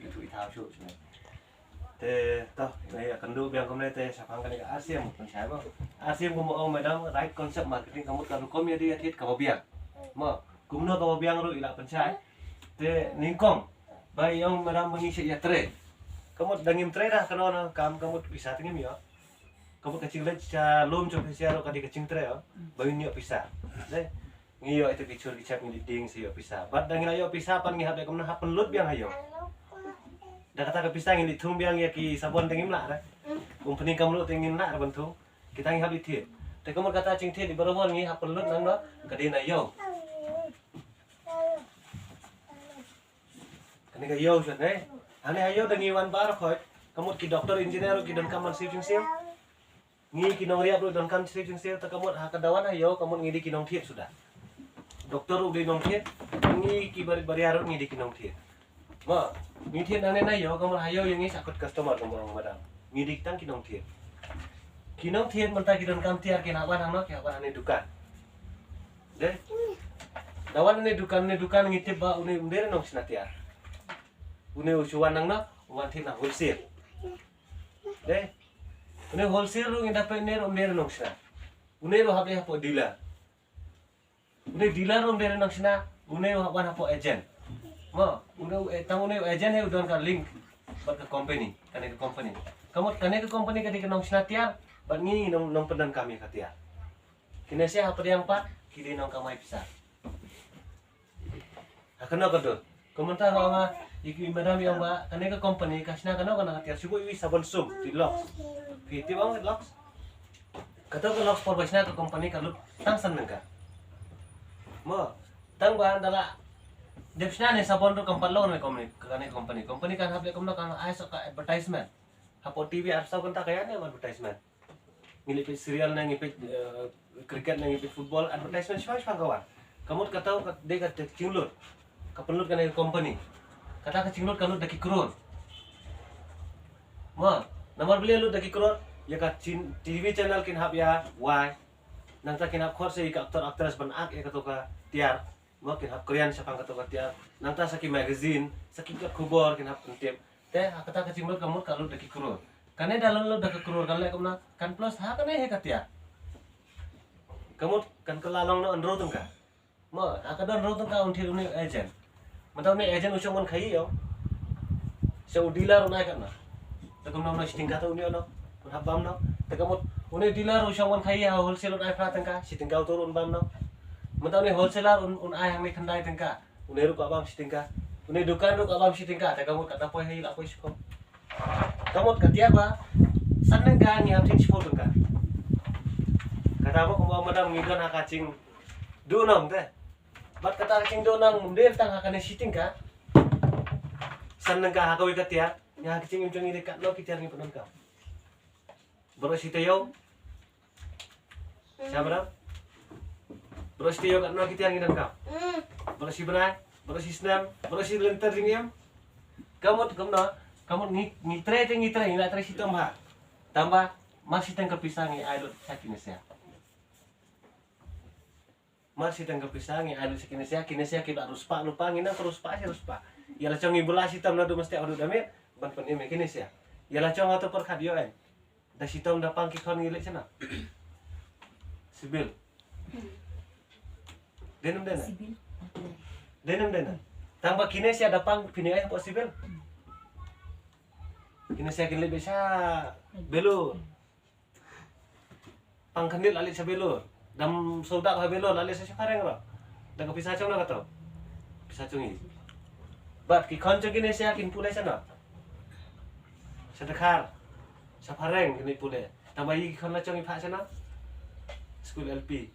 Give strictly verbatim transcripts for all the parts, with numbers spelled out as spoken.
Itu ita shu shu. Te to, ïa kan duh biang kumne te shaphang kane ka R C M pynshai mo. R C M kumba ong madam, right concept marketing, ka mut ka rukom ïa dei ïa thied kaba biang. Mo, kumno kaba biang ruh i la pynshai. Te nyngkong ba i ong madam ba ngi shu ïa trei. Ka mut da ngim trei da kano kano kam, ka mut pisa te ngim ïoh. Ka mut ka jingleit sha lum sha pisa ruh ka dei ka jingtrei, ba ngin ïoh pisa. Te ngi ïoh ito ki chur ki chap ngi dei ding sha ïoh pisa. Bad da ngi la ïoh pisa pat ngi hap leh kumno, hap pynlut biang ha ïew. Da kata ka pisa ngin dei thung biang ïa ki sabon te ngim lah re. Company kam lut te ngin lah re ban thung. Kita ngi hap dei thied. Te ka mut kata jingthied i barabor ngi hap pynlut nangno, ka dei na ïew. Kane ka ïew sha ne. Hangne ha ïew da ngi wan baroh khoit. Ka mut ki doctor engineer ruh ki donkam ban siew jingsiew. Ngi ki nongriap ruh donkam siew jingsiew, te ka mut ha ka dawan ha ïew ka mut ngi dei ki nongthied suda. Doctor ruh dei nongthied, ngi ki barit baria ruh ngi dei ki nongthied. Mo, ngi thied nangne na ïew ka mut ha ïew ïa ngi sa kut customer kumba ong madam. Ngi dei tang ki nongthied. Ki nongthied mynta ki donkam tiar, ki hap wan hangno, ki hap wan hane dukan. Dei. Da wan hane dukan, hane dukan ngi tip ba une um dei re nongshna tiar. Une u shu wan nangno, u wan thied na wholesale. Dei. Une wholesale ruh ngi da peit une ruh um dei re nongshna. Une ruh hap dei hapoh dealer. Une dealer ruh um dei re nongshna, une u hap wan hapoh agent. Mo, une u, eh, tang une u agent hi u don ka link bad ka company, kane ka company. Ka mut kane ka company ka dei ka nongshna tiar, bad ngi nong, nongpyndonkam ïa ka tiar. Kine sha hapdeng pat ki dei nongkamai pisa. Ha kano ka dur? Kumta nga ong ïa ki madam ïa ba kane ka company ka shna kano kano ka tiar, shu buh ïa i sabon sum, i Lux. Phi tip ong Lux? Kato ka Lux por ba shna ka company ka lut tang san tyngka. Mo, tang ba da la dep shna ne sabon ruh kam pat long ne company, kane company. Company kan hap leh kumno, kan ai sa ka advertisement. Hapoh T V ar saw kynta ka ïa ne advertisement. Ngi leh peit serial ne ngi peit, eh, cricket ne ngi peit football, advertisement shwa shwa ka wan. Ka mut kata ka dei ka jinglut. Ka pynlut kane ka company. Kata ka jinglut ka lut da ki crore. Mo, namar balei lut da ki crore, ïa ka chin, T V channel kin hap ïa wai. Nangta kin hap khot sa ïa ka actor actress ban act ïa kato ka tiar. Mo, kin hap kren shaphang kato ka tiar. Nangta sa ki magazine, sa ki kot khubor kin hap pyntip. Te ha kata ka jinglut ka mut ka lut da ki crore. Kane da lut da ki crore kan leh kumno, kan plus ha kane hi ka tiar. Ka mut kan kylla long na hynriew tyngka. Mo, ha ka don hynriew tyngka un thied une agent. Mynta une agent u shong ban khaii ïa u. Sa u dealer un ai katno. Te kumno, une shi tyngka te une no. Un hap bam no. Te ka mut une dealer u shong ban khaii ha wholesale un ai phra tyngka, shi tyngka u tur un bam no. Mynta une wholesaler un, un ai hangne khyndai tyngka. Une ruh ka bam shi tyngka. Une dukan ruh ka bam shi tyngka. Te ka mut kata poi hi la poi shiphew. Ka mut ka tiar ba san tyngka ngi hap thied shiphew tyngka. Kata mo kumba madam ngi don ha ka jingduhnong te. Bad kata ka jingduhnong ym dei tang ha kane shi tyngka. San tyngka ha kawei ka tiar. Ngi ha ka jingim jong ngi dei katno ki tiar ngi pyndonkam. Baroh shi taïew. Sha bynta. Baroh shi taïew katno ki tiar ngi donkam. Baroh shi bnai, baroh shi snem, baroh shi lynter jingim. Ka mut kumno, ka mut ngi, ngi trei te ngi trei, ngi la trei shitom ha. Tangba mar shi tyngka pisa ngi ai lut sha ki nasiah. Mar shi tyngka pisa ngi ai lut sha ki nasiah, ki nasiah ki la riewspah lypa, ngi nang riewspah shi riewspah. Ïa la jong ngi bula shitom naduh mynstep haduh da miet ban pynim ïa ki nasiah. Ïa la jong hato pyrkhat ïoh en. Da shitom da pang ki khon ngi leit shano? Civil. Dei ne ym dei na? Civil. Dei ne ym dei na? Tangba ki nasiah da pang phin ïoh hapoh civil. Ki nasiah kin leit beit sha Belur. Pang khyndiat la leit sha Belur. Dam sawdong ha Belur la leit sha Phareng ruh. Da ka pisa jong no kato? Pisa jong ngi. Bad ki khon jong ki nasiah kin pule shano? Sha Dkhar. Sha Phareng kin pule. Tangba ïa ki khon la jong ngi phah shano? Skul L P.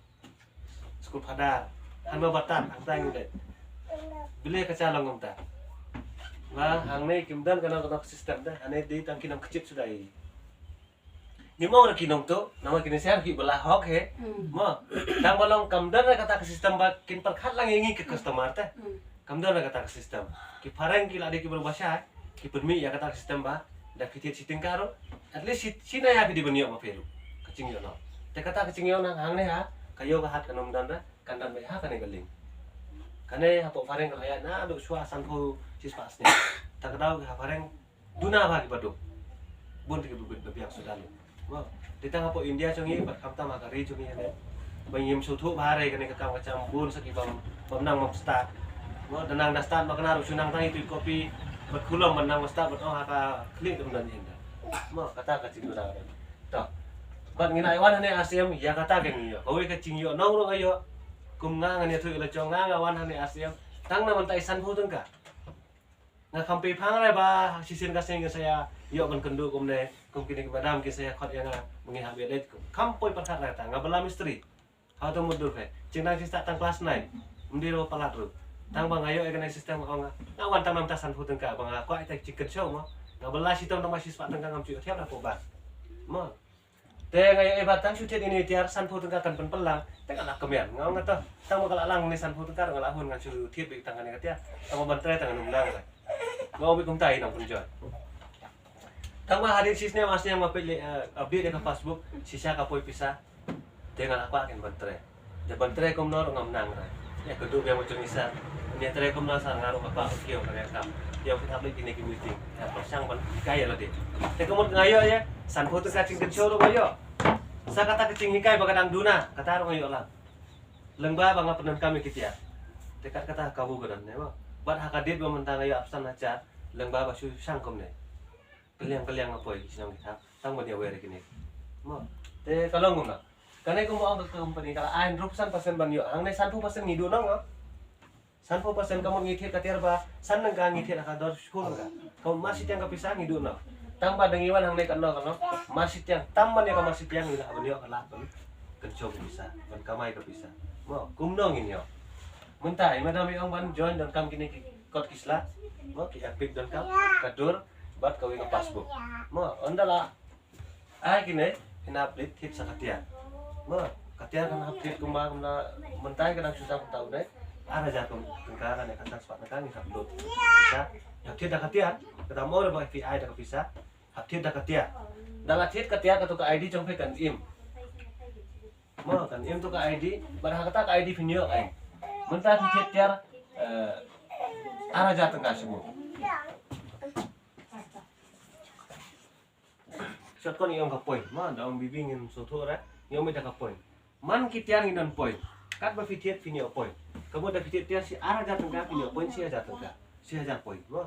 Skul Phadar. Hangne Batan, hangta ngi dei. Balei ka sha long kumta? Ba hangne kim don kano kano ka system te. Hangne dei tang ki nongkjit suda hi. Ngim ong re ki nongtuh, namar ki nasiah ki ba la hok hi. Hmm. Mo, tangba long kam don re kata ka system ba kin pyrkhat lang ïa ngi ki customer te. Hmm. Kam don re kata ka system. Ki Phareng ki la dei ki briew ba shai, ki pynmih ïa kata ka system ba da phi thied shi tyngka ruh, at least shi, shi naya phi dei ban ïoh ma phi ruh. Ka jingïohnong. Te kata ka jingïohnong hangne ha ka ïew ka hat kan ym don re. Kan don beit ha kane ka link. Kane hapoh Phareng ka la ïaid naduh shuwa sanphew shispah snem. Ka daw ki ha phareng duna bha ki ba duk. Bun te ki bibit ba biang suda lut. Mo, te tang hapoh India jong ngi bad khamtam ha ka ri jong ngi ne. Ba ngim sngewthuh bha re kane ka kam ka jam, bun sa ki bym, bym nang bym stad. Mo, da nang da stad ma kane ruh shu nang tang ïa tu kopi bad khulom, bym nang bym stad bad ong ha ka khlieh dum don ïa nda. Mo, kata ka jingduna ka don. To. Bad ngin ai wan hangne R C M ïa kata ka jingïoh. Kawei ka jingïoh nong ruh nga ïoh. Kum nga ngan ïathuh ïa la jong nga, nga wan hangne R C M tang na mynta i sanphew tyngka. Nga kham pei phang re ba shisien ka seng ka sa ïa ïoh ban kynduh kumne, kum kine ki madam ki sa ïa khot ïa nga ba ngi hap ïa leit, kum kham poi pyrkhat re ta, nga ba la mistri. Hato mutdur phi, jingdang jingstad tang klas nine. Ym dei ruh palat ruh. Tang ba nga ïoh ïa kane system, ong nga, nga wan tang na mynta sanphew tyngka ba nga kwah ïa ka jingkynshew mo. Nga ba la shitom tang ba shispah tyngka ngam ju thiap na pok ba. Mo. Te nga ïoh, eh, ba tang shu thied ine i tiar sanphew tyngka kan pynpyllait. Te nga la kmen, nga ong nga to, tang ba ka la lang ne sanphew tyngka nga la hun, ngan shu thied beit tang kane ka tiar. Tang ba ban trei tang ngan ym nang re. Nga ong beit kumta, i nang pynjoin. Tang ba hadien shisnem arsnem nga peit, eh, update ïa ka passbook, shisha ka poi pisa. Te nga la kwah kin ban trei. Te ban trei kumno ruh ngam nang re. Ïa ka duh biang ba jong i sir. Ïa trei kumno sir, nga ruh nga kwah ban kiew ka kam. Ïa phi hap leit kine ki meeting. Ïa pyrshang ban hikai ïa lade. Te ka mut nga ïoh ïa sanphew tyngka jingkynshew ruh nga ïoh. Sa kata ka jinghikai ba ka dang duna, kata ruh nga ïoh lang. Lyngba ba nga pyndonkam ïa ki tiar. Te kat kata ka kabu ka don ne mo. Bad ha ka date ba mynta nga ïoh arphew san hajar. Lyngba ba shu shang kumne. Kylliang kylliang nga poi ki shnong ki thap tang ban ïa wer ïa kine. Mo. Te ka long kumno? Kane kumba ong ka company ka la ai hynriewphew san percent ban ïoh, hangne sanphew percent ngi duh noh. Sanphew percent ka mut ngi thied ka tiar ba san tyngka ngi thied ha ka dor shiphew tyngka. Ka mut mar shi tyngka ka pisa ngi duh noh. Tang ba dang ngi wan hangne katno katno, mar shi tyngka, tam ban ïoh ka mar shi tyngka ngi lah ban ïoh ka lad ban kynshew ka pisa, ban kamai ka pisa. Mo, kumno ngin ïoh? Mynta i madam i ong ban join donkam kine ki kot ki sla. Mo, ki EPIC donkam, ka dur bad kawei ka passbook. Mo, ynda la ai kine, phin hap leit thied sa ka tiar. Mo, ka tiar kan hap thied kumba kumba mynta ka dang shu sah kumta u dei. Ar hajar tyngka, kane ka san spah tyngka ngi hap lut. Pisa, hap thied da ka tiar. Kata mo, da ba phi ai da ka pisa, hap thied da ka tiar. Da la thied ka tiar, kato ka ID jong phi kan im. Mo, kan im to ka ID, bad ha kata ka ID phin ïoh ka im. Mynta phi thied tiar, eh, ar hajar tyngka shuh. Shortcut ngi ong ka point. Mo, da ong bibi ngin sngewthuh re, ngi ong beit da ka point. Man ki tiar ngi don point. Katba phi thied phin ïoh point. Ka mut da phi thied tiar shi ar hajar tyngka phin ïoh point shi hajar tyngka. Shi hajar point. Mo.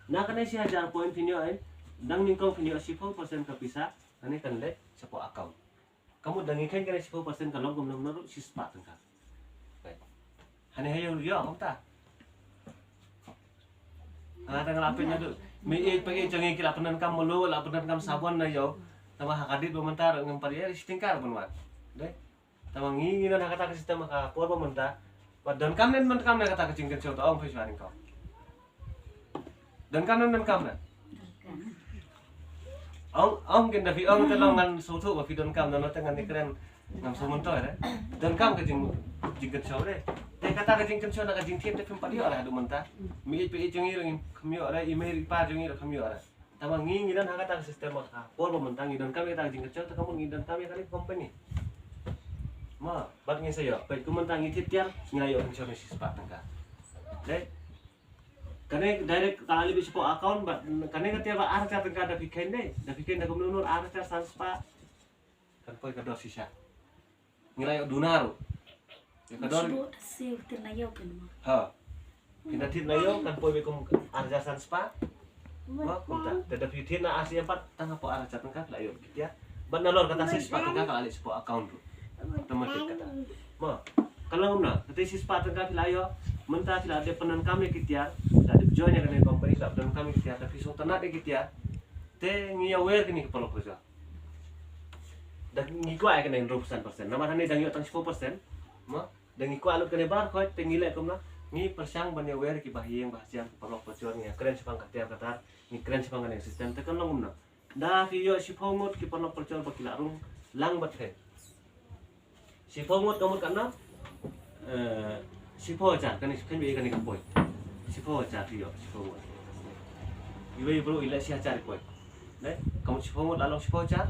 Na kane shi hajar point phin ïoh, eh, dang nyngkong phin ïoh shiphew percent ka pisa, kane kan leit shapoh account. Ka mut da ngi kheiñ kane shiphew percent ka long kumno kumno ruh shi spah tyngka. Right. Hangne ha ïew ïoh kumta. Nga tang la pyndonkam. Mei ïeit pa ïeit jong ngi ki la pyndonkam mluh, la pyndonkam sabon na ïew. Tangba ha ka date ba mynta ruh ngam pat ïoh shi tyngka ruh ban wan. Dei. Tangba ngi ngi don ha kata ka system ha ka por ba mynta. Ba donkam ne ym donkam ne kata ka jingkynshew, to ong phi shuwa nyngkong. Donkam ne ym donkam ne? Ong, ong kin da phi ong te long ngan sngewthuh ba phi donkam, na te ngan ïakren ngam sngewmyntoi re. Donkam ka jing, jingkynshew re. Te kata ka jingkynshew na ka jingthied te phim pat ïoh re haduh mynta. Mei ïeit pa ïeit jong ngi ruh ngim ïoh re, i mei i pa jong ngi ruh kim ïoh re. Tangba ngi ngi don ha kata ka system ba ha por ba mynta ngi donkam ïa kata ka jingkynshew, te ka mut ngi donkam ïa kane ka company. Mo, bad ngi sa ïoh, peit kum mynta ngi thied tiar, ngi la ïoh insurance shi spah tyngka. Dei. Kane direct ka la leit shapoh account, bad kane ka tiar ba ar hajar tyngka da phi kheiñ dei. Da phi kheiñ da kumno kumno ar hajar san spah. Kan poi ka dor shisha. Ngi la ïoh duna ruh. Ïa ka dor. Shu da siew thied na ïew kan mo. Ha. Phin da thied na ïew kan poi beit kum ar hajar san spah. Mo, kumta. Te da phi thied na R C M pat tang hapoh ar hajar tyngka phi la ïoh ki tiar. Bad nalor kata shi spah tyngka ka la leit shapoh account ruh. Automatic kata. Mo. Ka long kumno, kata shi spah tyngka phi la ïoh. Mynta phi la dep pyndonkam ïa ki tiar, la dep join ïa kane ka company, la pyndonkam ïa ki tiar, da phi sngewtynnat ïa ki tiar. Te ngi ïa wer kine ki paralok parajor. Da ngi kwah ïa kane hynriewphew san percent. Namar hangne dang ïoh tang shiphew percent. Mo, da ngi kwah lut kane baroh khoit, te ngi leh kumno? Ngi pyrshang ban ïa wer ki bahaïing bahajiang, ki paralok parajor, ngi ïa kren shaphang ka tiar ka tar, ngi kren shaphang kane ka system, te kan long kumno? Da phi ïoh shiphew ngut ki paralok parajor ba ki la rung lang bad phi. Shiphew ngut ka mut katno? Eh, shiphew hajar, kane, kane, kane ka point. Shiphew hajar phi ïoh, shiphew ngut. Iwei i briew i leh shi hajar i point. Ne? Ka mut shiphew ngut la long shiphew hajar.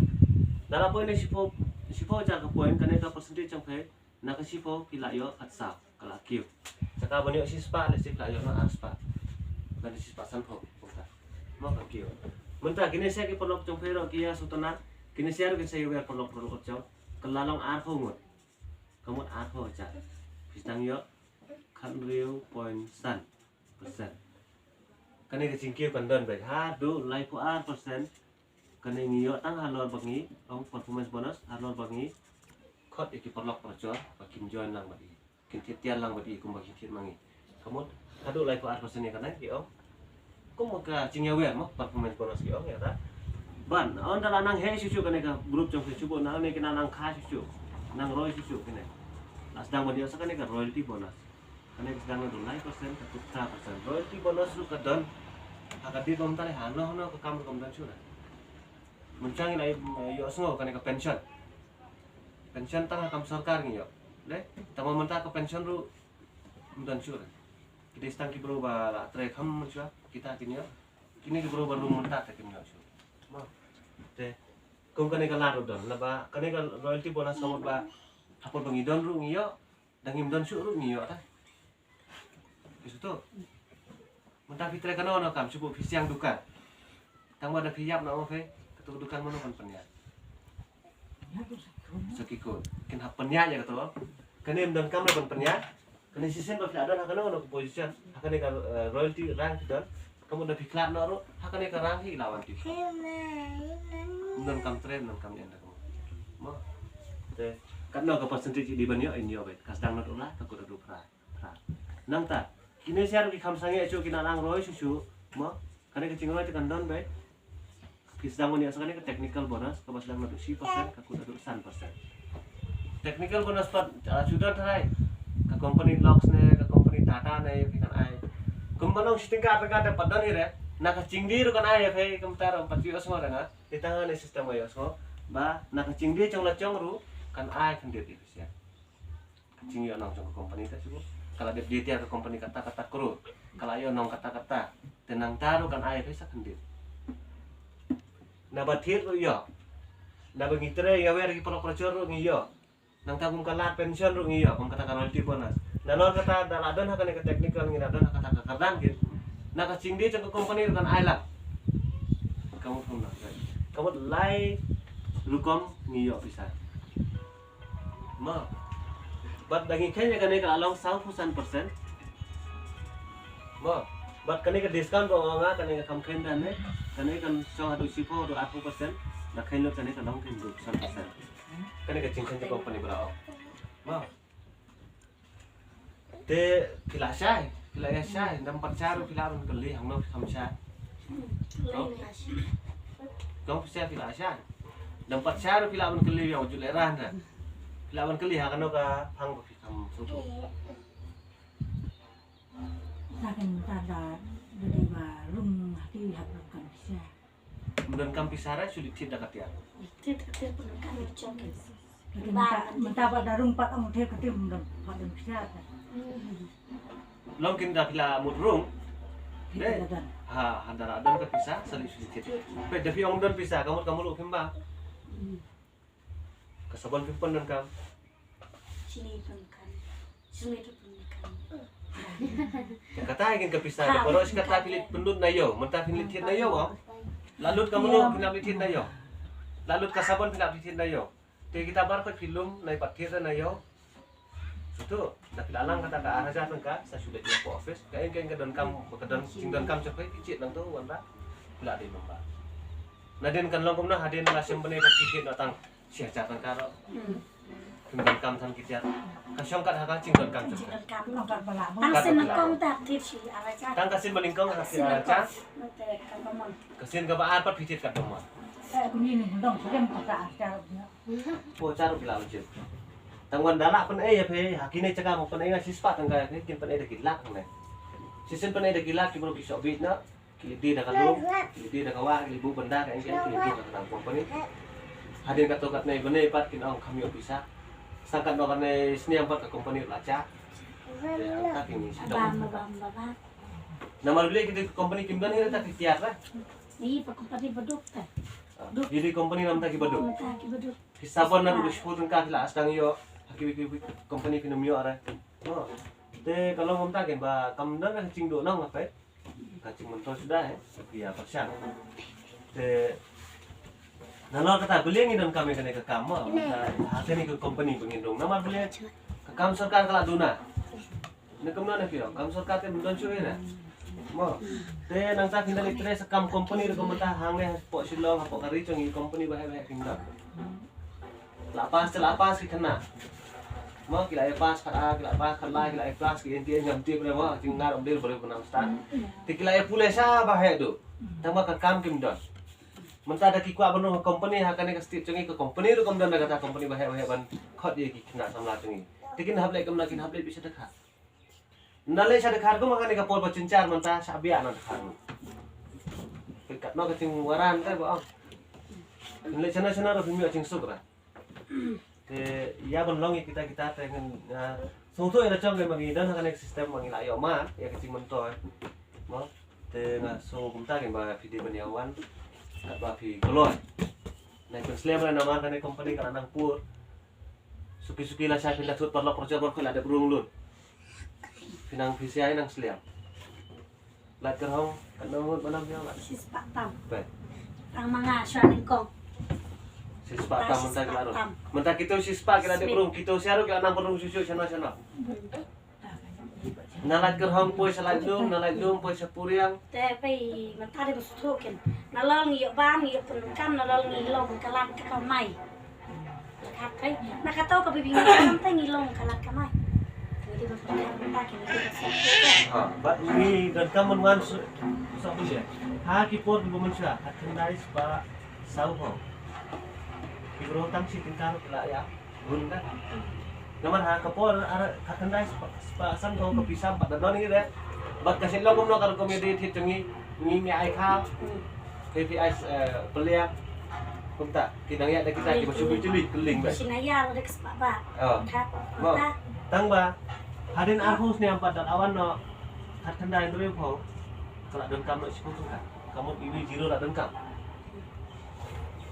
Da la point ne shiphew, shiphew hajar ka point, kane ka percentage jong phi, na ka shiphew phi la ïoh khatsaw, ka la kiew. Sa ka ban ïoh shi spah, lehse phi la ïoh na ar spah. Ban shi spah sanphew, kumta. Mo, thank you. Mynta kine sha ki paralok jong phi ruh ki ïa sngewtynnat. Kine sha ruh kin sa ïa wer paralok paralok jong. Ka la long arphew ngut. Ka mut arphew hajar. Phi sdang ïoh khathynriew point san percent. Kane ka jingkiew kan don beit haduh laiphew ar percent. Kane ngi ïoh tang halor ba ngi ong performance bonus, halor ba ngi khot ïa ki paralok parajor ba kin join lang bad ngi. Kin thied tiar lang bad ngi kumba ki thied ma ngi. Ka mut haduh laiphew ar percent ïa kane ki ong. Kum ka jingïawer mo, performance bonus ki ong ïa ta. Ban, ynda la nang heh shuh shuh kane ka group jong phi shuh, na kane ki nang kha shuh shuh, nang roi shuh shuh kine. La sdang ban ïoh sa kane ka royalty bonus. Kane ka sdang naduh lai percent, ka kut phra percent. Royalty bonus ruh ka don. Ha ka dei bym tang ha no no ka kam ruh kam don shuh na. Mynta ngi la ïohsngew kane ka pension. Pension tang ha kam sorkar ngi ïoh. Dei, tang mynta ka pension ruh ym don shuh. Ki dei tang ki briew ba la trei kham shuh, kita kin ïoh. Kine ki briew ba rung mynta te kim ïoh shuh. Mo. Te kum kane ka lad ruh don, naba kane ka royalty bonus ka mut ba hapoh ba ngi don ruh ngi ïoh, da ngim don shuh ruh ngi ïoh ta. Ki shu tu. Mynta phi trei kano kano kam, shu phi siang dukan. Tang ba da phi ïap na o phi, katu dukan mano kan pynïaid. Sa ki khun kin hap pynïaid ïa katu. Kane ym don kam ruh ban pynïaid. Kane shisien ba phi la don ha kano kano ka position, ha kane ka, eh, royalty rank phi don. Ka mut da phi khlad noh ruh ha kane ka rank hi la wan phi. Ym don kam trei, ym don kam ïa ka. Mo. Te katno ka percentage dei ban ïoh, in ïoh beit. Ka sdang naduh lai, ka kut haduh phra. Nangta kine sha ruh ki kham sangeh shuh, ki nang roi shuh shuh. Mo, kane ka jingroi te kan don beit. Ki sdang ban ïoh sa kane ka technical bonus kaba sdang naduh shi percent ka kut haduh san percent. Technical bonus pat, ah, shu don tharai. Ka company Lox ne, ka company Tata ne, phi kan ai. Kumba long shi tyngka tyngka te pat don hi re. Na ka jingdie ruh kan ai ïa phi, kumta ruh pat ïohsngew re nga. Te tang ne system ba ïohsngew ba na ka jingdie jong la jong ruh kan ai khyndiat ïa phi sha. Ka jingïohnong jong ka company ta shu. Ka la dep die tiar ka company kata kata klur. Ka la ïohnong kata kata. Te nangta ruh kan ai pisa khyndiat. Naba thied ruh ïoh. Naba ngi trei ïa wer ki paralok parajor ruh ngi ïoh. Nangta kum ka lad pension ruh ngi ïoh, kum kata ka royalty bonus. Nalor kata da la don ha kane ka technical ngi la don ha kata ka kyrdan kin. Na ka jingdie jong ka company ruh kan ai lang. Ka mut kumno? Ka mut lai rukom ngi ïoh pisa. Mo. Bad da ngi kheiñ ïa kane ka la long sawphew san percent. Mo. Bad kane ka discount ba ong nga, kane ka kham kheiñ da ne, kane kan shong haduh shiphew haduh arphew percent. Da kheiñ lut kane ka long kheiñ haduh san percent. Kane ka jingkheiñ jong ka company ba la ong. Mo. Te phi la shai, phi la ïa shai, dang pat shai ruh phi lah ban kylli hangno phi kham shai. Kong phi shai, phi la shai. Dang pat shai ruh phi lah ban kylli ïa u Juleran da. Phi lah ban kylli ha kano ka phang ba phi kham sngewthuh. Sa kan ta da, da dei ba rung ha ki hap rung kan pisa. Ym don kam pisa re, shu leit thied da ka tiar. Leit thied da ka tiar, pyndonkam ïa jong ki. Mynta, mynta ba da rung pat ong thied ka tiar, ym don pat don pisa re. Long kin da phi la mut rung. Thied da don. Ha, ha da la don ka pisa, sa leit shu leit thied. Peit da phi ong ym don pisa, ka mut ka mluh phim bam. Ka sabon phi pyndonkam? Shini pyndonkam. Shini tu pyndonkam. Kata kin ka pisa, baroh shi katta phi leit pynlut na ïew, mynta phi leit thied na ïew, oh. La lut ka mluh phi nang leit thied na ïew. La lut ka sabon phi nang leit thied na ïew. Te kita bar pat phi lum, nai pat thied na ïew. Shuh tu, da phi la lang kata ka ar hajar tyngka, sa shu leit ïa ka office. Ka eng ka eng ka donkam, ka don, jingdonkam jong phi, phi jied nangtu, wan ba. Phi la dei member. Nadien kan long kumno, hadien la shem bnai ba phi jied na tang shi hajar tyngka ruh. Hmm. Phim donkam than ki tiar. Ka shong kat ha ka jingdonkam jong phi. Jingdonkam, donkam. Tang ka sien nyngkong te hap thied shi ar hajar. Tang ka sien ba nyngkong hap thied ar hajar. Ka sien kaba ar pat phi jied katba mon. Eh, kuni ni dong sien kata ar hajar. Phew hajar ruh phi lah ban jied. Tang wan da lah pynei ïa phi, ha kine jaka ba pynei nga shispah tyngka ïa phi, kin pynei da ki lak ne. Shisien pynei da ki lak ki briew ki shoh bit na, ki leit die da ka lum, ki leit die da ka wah, ki leit buh bynda ka eng ka eng, ki leit die da ka company. Hadien katto katne bnai pat kin ong kham ïoh pisa. Sa katno katne snem pat ka company la jah. Te hangta kine shi dong. Namar balei ki dei company kim don hi ta ki tiar la. Ïa pa company baduk ta. Ïa dei company namar ta ki baduk. Ta ki baduk. Ki sabon naduh shiphew tyngka ki la sdang ïoh. Ha kiwei kiwei company phin ym ïoh re. Te ka long kumta ken ba kam don ka jingduh nong ha phi. Ka jingmyntoi suda, eh, ïa pyrshang. Te nalor kata balei ngi donkam ïa kane ka kam mo, ha kane ka company ba ngin rung. Namar balei ka kam sorkar ka la duna. Ne kumno ne phi ong, kam sorkar te ym don shuh ïa ne. Mo. Te nangta phin da leit trei sa kam company ruh kum mynta hangne hapoh Shillong, hapoh ka ri jong ngi company ba heh ba heh phin don. La pass te la pass ki khynnah. Mo ki la ïa pass khat ar, ki la pass khat lai, ki la ïa pass ki N T A ngam tip re mo, jingnar ym dei ba re ba nang stad. Te ki la ïa pule sha ba heh duh. Tang ba ka kam kim don. Mynta da ki kwah ban rung ha company ha kane ka state jong ngi ka company ruh kam don da kata company ba heh ba heh ban khot ïa ki khynnah samla jong ngi. Te kin hap leh kumno, kin hap leh beit sha dkhar. Nda leh sha dkhar kum ha kane ka por ba synshar mynta sha biang na dkhar. Phi katno ka jingwaran te ba ong. Leh shano shano ruh phi mih jingsuk ra. Te ïa ban long ïa kita kita te ngan, ah, sngewthuh ïa la jong ka ba ngi don ha kane ka system ba ngi la ïoh ma ïa ka jingmyntoi. Mo. Te nga sngew kumta kin ba phi dei ban ïa wan. Katba phi kloi. Nai pynslem ra namar kane company ka la nang pur. Suki suki lashai phin da thut paralok parajor ban khoi la dep rung lut. Phi nang phi siai nang slem. Lait kyrhong, katno ngut ba nang phi ong lait? Shispah tam. Peit. Tang ma nga shuwa nyngkong. Shispah tam mynta ki la rung. Shispah tam. Mynta kito shispah ki la dep rung, kito sha ruh ki la nang pynrung shuh shuh shano shano. Na lait kyrhong poi sha lait lum, na lait lum poi sha puriang. Te pei mynta dei ba sngewthuh kin. Nalor ngi ïoh bam, ngi ïoh pyndonkam, nalor ngi long ka lad ka kamai. Ka pei na kato ka ba ngi ïoh bam te ngi long ka lad kamai. Ngi dei ban pyndonkam mynta kin ngi dei ban sngewthuh. Ha, bad ngi donkam ban wan sa, sa pyndonkam. Ha ki por ba mynshuwa, ha khyndai spah saw phew. Ki briew tang shi tyngka ruh ki la ïa. Bun ka. Namar ha ka por ar ka khyndai spah, spah san ka pisa pat da don hi de. Bad ka shet long kumno ka rukom ïa dei thied jong ngi, ngi ngi ai kha. K P I, eh, peliang. Kumta ki dang ïa da kita ki ba shu bit juli kylling ba. Shin ïa da ka spah ba. Oh. Ka. Mo. Ka. Tang ba hadien arphew snem pat da la wan noh ka khyndai hynriew phew. Ka la donkam noh shiphew tyngka. Ka mut iwei zero la donkam.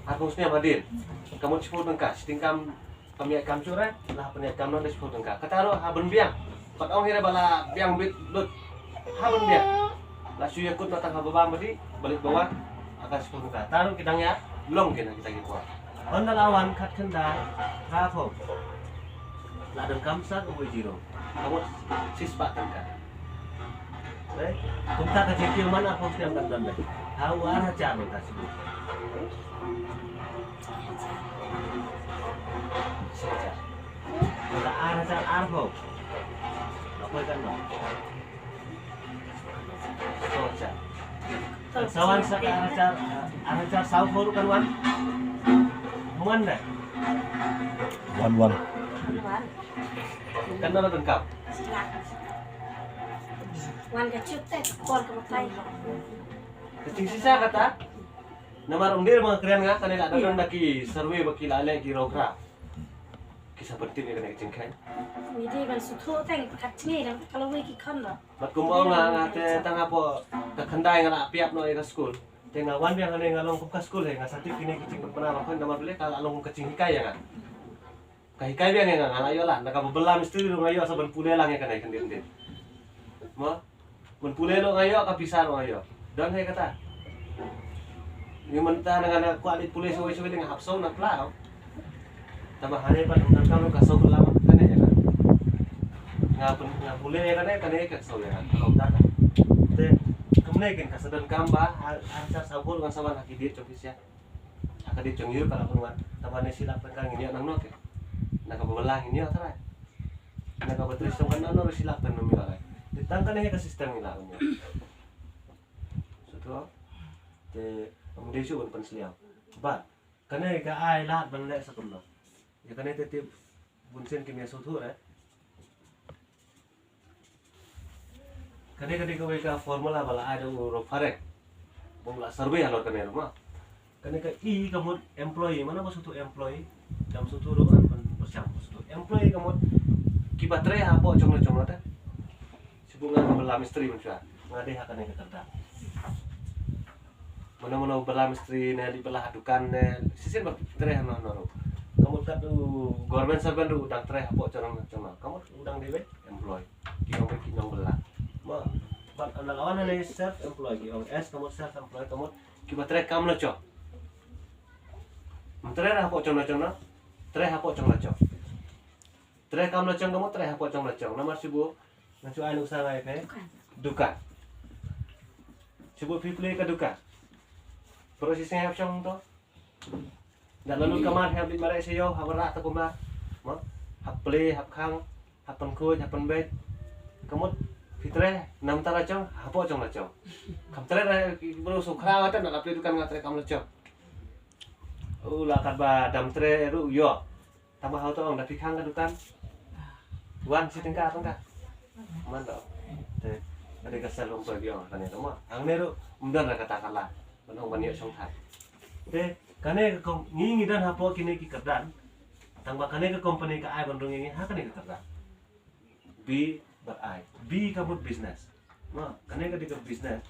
Arphew snem hadien. Ka mut shiphew tyngka, shi tyngka kam ïa kam shuh re, la pynïaid kam noh da shiphew tyngka. Kata ruh ha ban biang. Pat ong hi re ba la biang bit lut. Ha ban biang. La shu ïakut noh tang ha ba bam ba dih, ba lut ba wan. Ha ka shiphew tyngka. Kata ruh ki dang ïa long ki na kita ki por. Hynda la wan khatkhyndai, ha phew. La donkam sa ka wei zero. Ka mut shispah tyngka. Kumta ka jingkiew man arphew snem kan don dei. Ha u ar hajar mynta shu. Shi hajar. Mynta ar hajar arphew. Ka poi kan don. Shi hajar. Sa wan sa ka ar hajar, ar hajar saw phew ruh kan wan. Wan dei. Wan, wan. Kan don donkam. Wan ka chut te ka por ka matai. Ka jingshisha kata. Namar ym dei ba nga kren nga, kane la don da ki survey ba ki la leh ki roh kra. Ki sa pyntip ïa kane ka jingkheiñ. Ngi dei ban sngewthuh teng, kat jngi dang ka lawei ki khon ruh. Bad kumba ong nga, nga te tang hapoh ka khyndai nga la pdiang noh ïa ka skul. Te nga wan biang hangne nga long kum ka skul hi, nga sa tip kine ki jingpynbna ba khon, namar balei ka la long kum ka jinghikai ïa nga. Ka hikai biang ïa nga, nga la ïoh lad, na kaba bylla mistri ruh nga ïoh sa ban pule lang ïa kane khyndiat khyndiat. Mo? Ban pule ruh nga ïoh, ka pisa ruh nga ïoh. Don hi kata. Ngi mynta na nga na kwah leit pule shawei shawei lei nga hap saw na pla. Tangba hane pat mynta ka ruh ka saw pla kane ïa nga. Nga pyn, nga pule ïa kane, kane ka saw ïa nga. Ka long kata. Te kumne kin ka sa donkam ba ha, ha ka sa bor ngan sa wan ha ki date jong phi sha. Ha ka dei jong ngi ruh ka la pynwan. Tangba ne shi lak tyngka ngin ïoh nangno ke. Na kaba bylla ngin ïoh trai. Na kaba trei shong kan nangno ruh shi lak tyngka ngim ïoh trai. Te tang kane ka system ngi la ïoh. Sngewthuh. Te ym dei shuh ban pynsliaw. Bad kane ka ai lad ban leh sa kumno. Ïa kane te tip bun sien kim ïa sngewthuh re. Kane ka dei kawei ka formula ba la ai da u Rob Farek. Ba u la survey halor kane ruh ma. Kane ka E ka mut employee, mano ba sngewthuh employee? Dang sngewthuh ruh ngan pyn, pyrshang ba sngewthuh. Employee ka mut kiba trei hapoh jong no jong no te. Shu bun nga ka bylla mistri mynshuwa. Nga dei ha kane ka kyrdan. Mano mano bylla mistri ne, leit bylla ha dukan ne, shisien ba trei hano hano ruh. Ka mut kat u government servant ruh u dang trei hapoh jong no jong no. Ka mut u dang dei ba employee. Ki nong ba ki nong bylla. Ma. Bad ynda la wan hangne self employed ki ong, S ka mut self employed ka mut kiba trei kam lajong. Ym trei hapoh jong lajong na, trei hapoh jong lajong. Trei kam lajong ka mut trei hapoh jong lajong. Namar shu buh, nga shu ai nuksa nga ïa phi. Dukan. Shu buh phi plie ka dukan. Baroh shisien hap shong to. Da la lut ka mar hap bit mareh sha ïew, hap rah ta kumba. Mo, hap plie, hap khang, hap pynkhuid, hap pynbeit. Ka mut phi trei namar ta lajong, hapoh jong lajong. Kam trei da ki briew shu khraw ta na la plie dukan nga trei kam lajong. U la katba dam trei ruh ïoh. Tangba hato ong da phi khang ka dukan wan shi tyngka tyngka. Man da. Te ka dei ka self employed ïa kane ruh mo. Hangne ruh ym don la kata ka lad ban ong ban ïoh shongthait. Te kane ka kom-, ngi ngi don hapoh kine ki kyrdan. Tangba kane ka company ka ai ban rung ïa ngi ha kane ka kyrdan. B bad I. B ka mut business. Ma, kane ka dei ka business.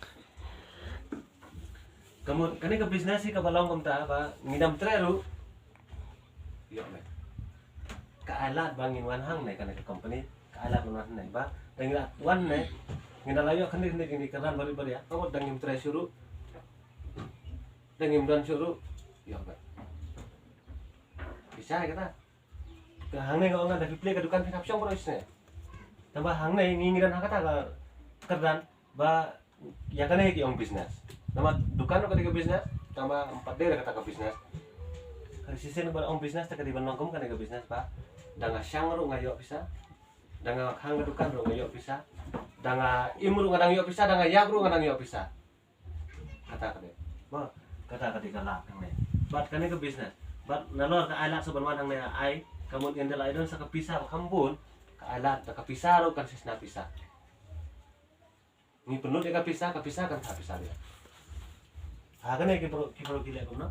Ka mut, kane ka business hi kaba long kumta ba ngi dam trei ruh. Ïoh me. Ka ai lad ba ngin wan hangne kane ka company. Ka ai lad ban wan hangne ba da ngi la wan ne. Ngin da la ïoh kane kane kane ka ran bari bari ïa. Ka mut da ngim trei shuh ruh. Da ngim don shuh ruh. Ïoh me. Pisa ïa kata. Ka hangne nga ong nga da phi plie ka dukan phin hap shong baroh shisien. Tangba hangne ngi ngi don ha kata ka kyrdan ba ïa kane ki ong business. Namar dukan ruh ka dei ka business, tangba ym pat dei da kata ka business. Ka shisien ba ong business te ka dei ban long kum kane ka business ba da nga shang ruh nga ïoh pisa. Da nga khang ka dukan ruh nga ïoh pisa. Da nga im ruh nga dang ïoh pisa, da nga ïap ruh nga dang ïoh pisa. Kata ka dei. Ba, kata ka dei ka lad hangne. Bad kane ka business. Bad nalor ka ai lad sa ban wan hangne ai, ka mut ynda la ai don sa ka pisa ba kham bun, ka ai lad da ka pisa ruh kan shisha pisa. Ngi pynlut ïa ka pisa, ka pisa kan tha pisa ïa. Ha kane ki bro, ki bro ki leh kumno.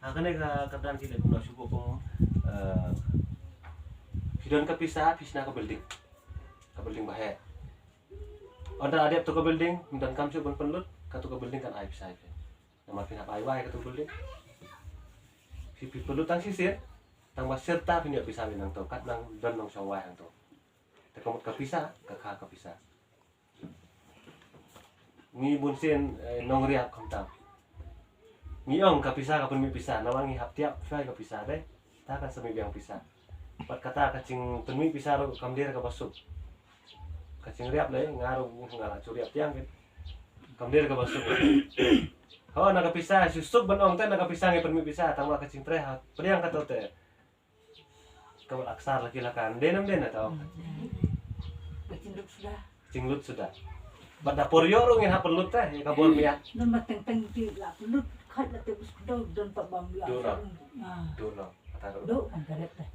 Ha kane ka kyrdan ki leh kumno shu kum, eh, phi don ka pisa, phi shna ka building. Ka building ba heh. Ynda la dep tu ka building, ym donkam shuh ban pynlut, katu ka building kan ai pisa ïa phi. Namar phin hap ai wai katu ka building. Phi, phi pynlut tang shisien, tang ba shisha phin ïoh pisa ïa nangtu, kat nang don nongshong wai hangtu. Te ka mut ka pisa, ka kha ka pisa. Ngi bun sien, eh, nongriap khamtam. Ngi ong ka pisa ka pynmih pisa, namar ngi hap tiap shwa ïa ka pisa dei. Ta kan sa mih biang pisa. Bad kata ka jingpynmih pisa ruh kam dei kaba suk. Ka jingriap lei, nga ruh nga la ju riap tiang kin. Kam dei kaba suk. Ho na ka pisa shu suk ban ong te na ka pisa ngi pynmih pisa, tangba ka jingtrei ha pdiang kato te. Ka wat aksar laki la kan. Dei nam dei na tau. Ka jinglut suda. Jinglut suda. Bad da por ïoh ruh ngin hap pynlut te, ka bor mia. Don ma teng teng ki la pynlut, khat la te bus kdo don pa bam ïa. Duna. Ah. Duna. Kata ruh. Do kan ka ret te.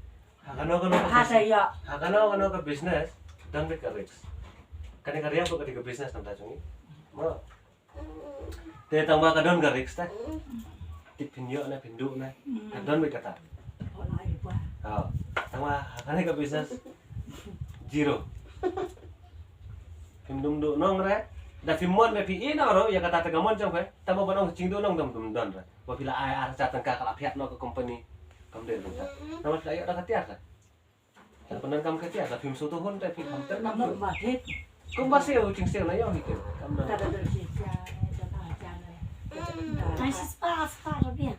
Ha kano kano ka business. Ha kano kano ka business, don beit ka risk. Kane ka riang ko ka dei ka business namar ta jong ngi. Ma. Te tangba ka don ka risk te. Tip phin ïoh ne phin duh ne. Ka don beit kata. Ha. Tangba ha kane ka business zero. Phim dum duh nong re. Da phim mon ne phi ïeh noh ruh ïa kata te ka mon jong phi. Tangba ban ong jingduh nong dum dum don re. Ba phi la ai ar hajar tyngka ka la phiat noh ka company. Kam dei kata. Tangba phi la ïoh da ka tiar re. Te pyndonkam ka tiar, la phim sngewthuh hun te phim kham ter. Namar ma thit. Kumba siew, jingsiew na ïoh hi te. Kam don. Ka da don shi ka, da ka jan. Ai shi spah, spah rupiah.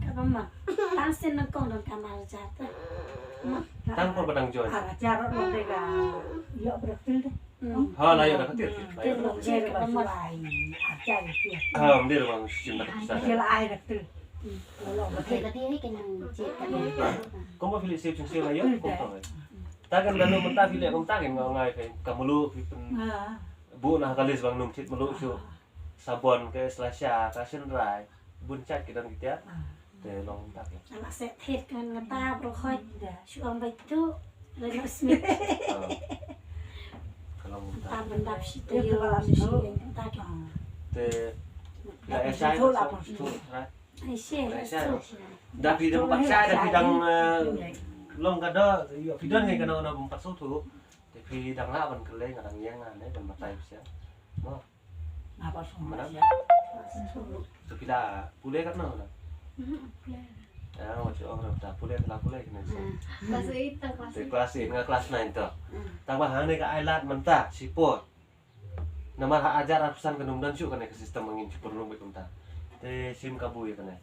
Ka ba ma. Tang sien nang kong don ka ma jar te. Ma. Tang por ba dang join. Ar jar ro de ka. Ïoh brak til de. Hmm. Ha, la ïoh da ka tiar. La ïoh. Te long jer ba ma. Ar jar rupiah. Ha, mdei ba shim da ka pisa. Jer ai brak til. Kumba phi leh siew jingsiew la ïoh, kumba. Ta kan da num mynta phi leh kumta kan nga ngai ka mluh phi pyn. Buh na ka list bang num thied mluh shuh. Sabon ka slasha ka shynrai. Bun jait ki don ki tiar. Te long kumta kan. Anak set thied kan ngata bro hoi. Shu ong bait tu. Leno smit. Ka long kumta. Ta ban dap shi te ïoh shi ta kan. Te la esai tu, right? Ai, shi. Da phi dang pat shai, da phi dang, eh, long ka da, ïoh phi don ngi kano kano bym pat sngewthuh. Te phi dang lah ban kylli nga dang ïeng nga ne ban batai phi sha. Mo. Nga pat sngewthuh. Mana? To phi la pule katno na? Mhm, pule. Ya, wat shu ong ra ta pule, la pule kine sha. Hmm. Class eight ta, class eight. Te class eight, nga class nine to. Hmm. Tangba hangne ka ai lad mynta, shipor. Namar ha hajar arphew san kan ym don shuh kane ka system ba ngin shu pynrung beit kumta. Te shim kabu ïa kane.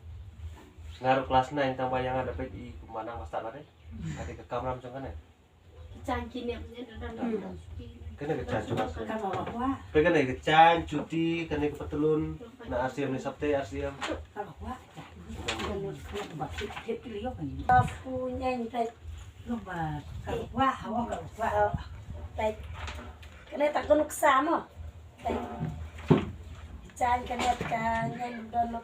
Nga ruh klas nine tang ba ïa nga da peit i kumba nang ba stad lade. Ka dei ka kamram jong kane. Ka jaiñ ki ne ne da da. Kane ka jaiñ jong ka. Ka ba ba. Pe kane ka jaiñ juti, kane ka patlun. Na R C M ne sapte R C M. Ka ba ba. Ba ki ki ki lio kan. Ba pu nyen peit. Lo ba ka ba hawa ka ba. Peit. Kane ta ka nuksa mo. Peit. Jaiñ kane ka nyen don lo.